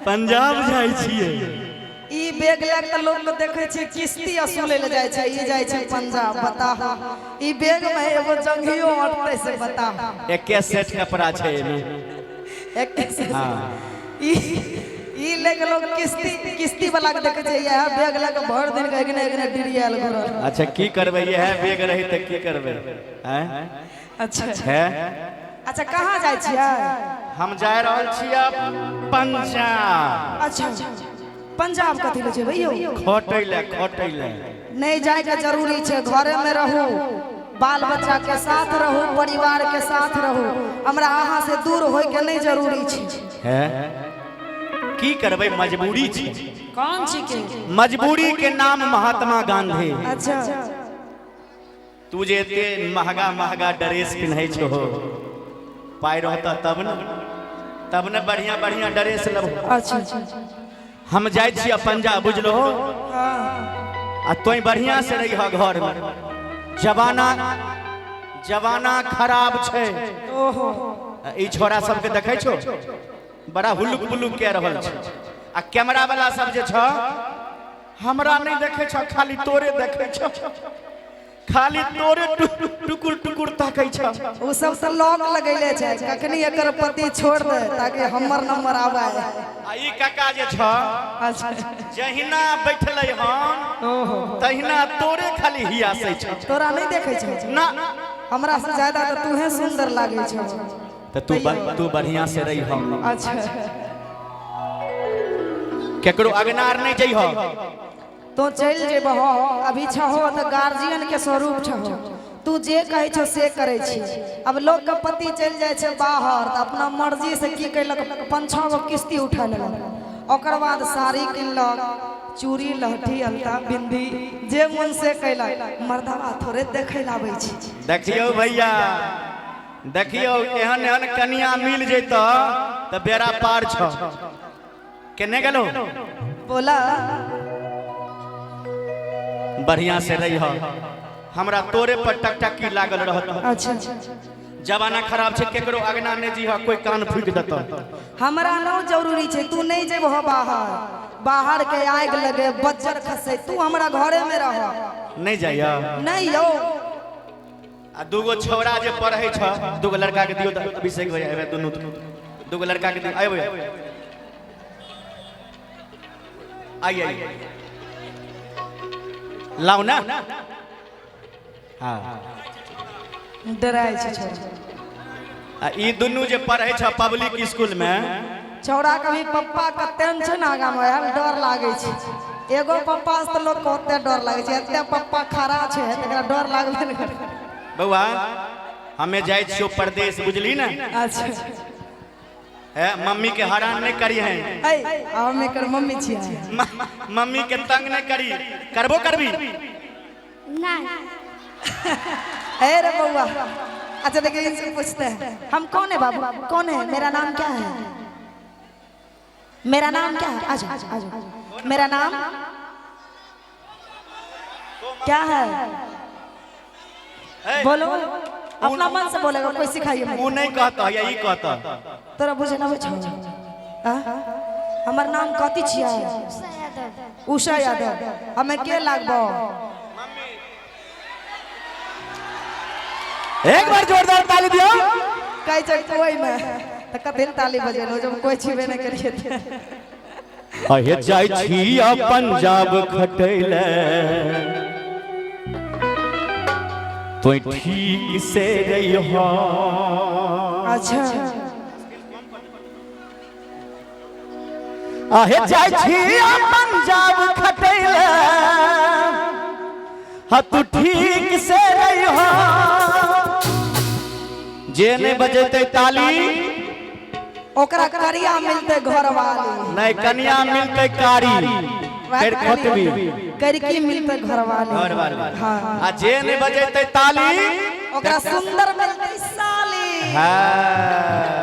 पंजाब जाइ छियै। ई बैग लए के लोग के देखै छियै किस्ती असूले ले जाइ छै, ई जाइ छै पंजाब। बताह, ई बैग में एगो जंघियो अटतै से बताह। एके सेट कपड़ा छै एमे। एके सेट। हाँ। ई ई ले के लोग किस्ती किस्ती वाला के देखै छै, इएह बैग लए के भरि दिन के एगने एगने डिरियायल घुरल। अच्छा, की करबै? इएह बैग रही तऽ की करबै? आँय? अच्छा। है। अच्छा, कहाँ जाइ छियै? हम जा रहल छी अब पंजाब। अच्छा, पंजाब कथी ले जेबै यौ? खटै ले, खटै ले। नहीं जाए के जरूरी छै, घरे में रहू, बाल बच्चा के साथ रहू, परिवार के साथ रहू। हमरा अहाँ से दूर होय के नहीं जरूरी छै। है, की करबै, मजबूरी छै। कौन छी के? मजबूरी के नाम महात्मा गांधी। अच्छा। तू जे एते महगा महगा ड्रेस पिन्है छहो, पाइ रहतऽ तब ने, तब ने बढ़िया बढ़िया ड्रेस लेबहो। अच्छा। हम जाइ छियै पंजाब, बुझलो? हाँ। आ तोय बढ़िया से रहिह घर में। जमाना जमाना खराब छै। ओहो। आ ई छोरा सबके देखै छो, बड़ा हुलुक बुलुक कए रहल छै। आ कैमरा वाला सब जे छ, हमरा नहि देखै छ, खाली तोरे देखै छ, खाली तोरे टुकुर टुकुर ताकै छ। ओ सब तऽ लॉक लगैले छै, कखनी एकर पति छोड़ दे ताकि हमर नंबर आवे। आ ई काका जे छ, अच्छा। जहिना बैठलै हन ओहो। तहिना तोरे खाली हियासै छ। तोरा नहीं देखै छौ? ना। हमरा से ज्यादा तऽ तूहे सुंदर लागै छौ। तऽ तू बढ़िया से रही। अच्छा। केकरो अगना आर नहीं जइह। तो चलि जेबहो, अभी छहो तऽ गार्जियन के स्वरूप छहो, तू जे कहै छौ से करै छी। अब लोग के पति चलि जाइ छै बाहर तऽ अपना मर्जी से की कैलक, 5-6 गो किस्ती उठा लेलक, ओकर बाद साड़ी किनलक, चूड़ी, लहठी, अलता, बिंदी, जे मन से कैलक। मर्दावा थोड़े देखै लए आबै छै। देखियौ भैया, देखियौ, एहन एहन कनिया मिल जैत तऽ बेड़ा पार छ। केने गेलो? बोला। बढ़िया से रही। हमरा तोरे पर टकटकी लागल रहत। अच्छा। जमाना खराब छै, केकरो अगना नहि जीह, कोई कान फूकि देत। हमरा न जरूरी छै, तू नहीं जेबहो बाहर। बाहर के आगि लगे, बज्जर खसे, तू हमरा घरे में रह। नहीं जाइया? नहीं यौ। आ दूगो छौड़ा जे पढ़ै छ, दूगो लड़का के दियौ तऽ अभिषेक भैया एबै दुनू, दूगो लड़का के दियौ। अयबै, आइए, आइए, लाउ ना। हाँ। डराइ छै छौड़ा। आ ई दुनू जे पढ़ै छ पब्लिक स्कूल में। छौड़ा कभी पप्पा कते छै ने आगाँ मे आयल, डर लागै छै। एगो पप्पा से तऽ लोक के ओते डर लागै छै, एते पप्पा खड़ा छै तऽ एकरा डर लागबे ने करतै। बौआ, हमे जाइ छियौ परदेश, बुझली ने? अच्छा। है, मम्मी के हरान नहीं करी है। ऐ, हम एकर मम्मी छियै। मम्मी के तंग नहीं करी। करबो करबी? नहीं। ए रे बउआ, अच्छा देखिए, इनसे पूछते हैं हम। कौन है बाबू, कौन है? मेरा नाम क्या है? मेरा नाम क्या है? आजा आजा, मेरा नाम क्या है? बोलो, अपना मन से बोलेगा, कोई सिखाइए मत। ऊ नहीं कहता या ई कहता? तोरा बुझे ना छौ? हमर नाम कथी छियै? उषा यादव। उषा यादव। हमें के लागबो? एक बार जोरदार ताली दियो। कहै छै कोई ने, तऽ कथी लए ताली बजेलौ जब कोई छीबे नहि करिए? अहे, जाइ छी पंजाब खटैले, तो ठीक से रहिह। अच्छा। अहे, जाइ छी पंजाब खटैले, हा तू ठीक से रहिह। जे नहीं बजेते ताली, ओकरा करिया मिलते घरवाली। नहीं, कनिया मिलते कारी कर खोतबी। करकी मिलते घरवाली। घरवाली। हाँ। आ जे नहीं बजेते ताली, ओकरा सुंदर मिलते साली। हाँ।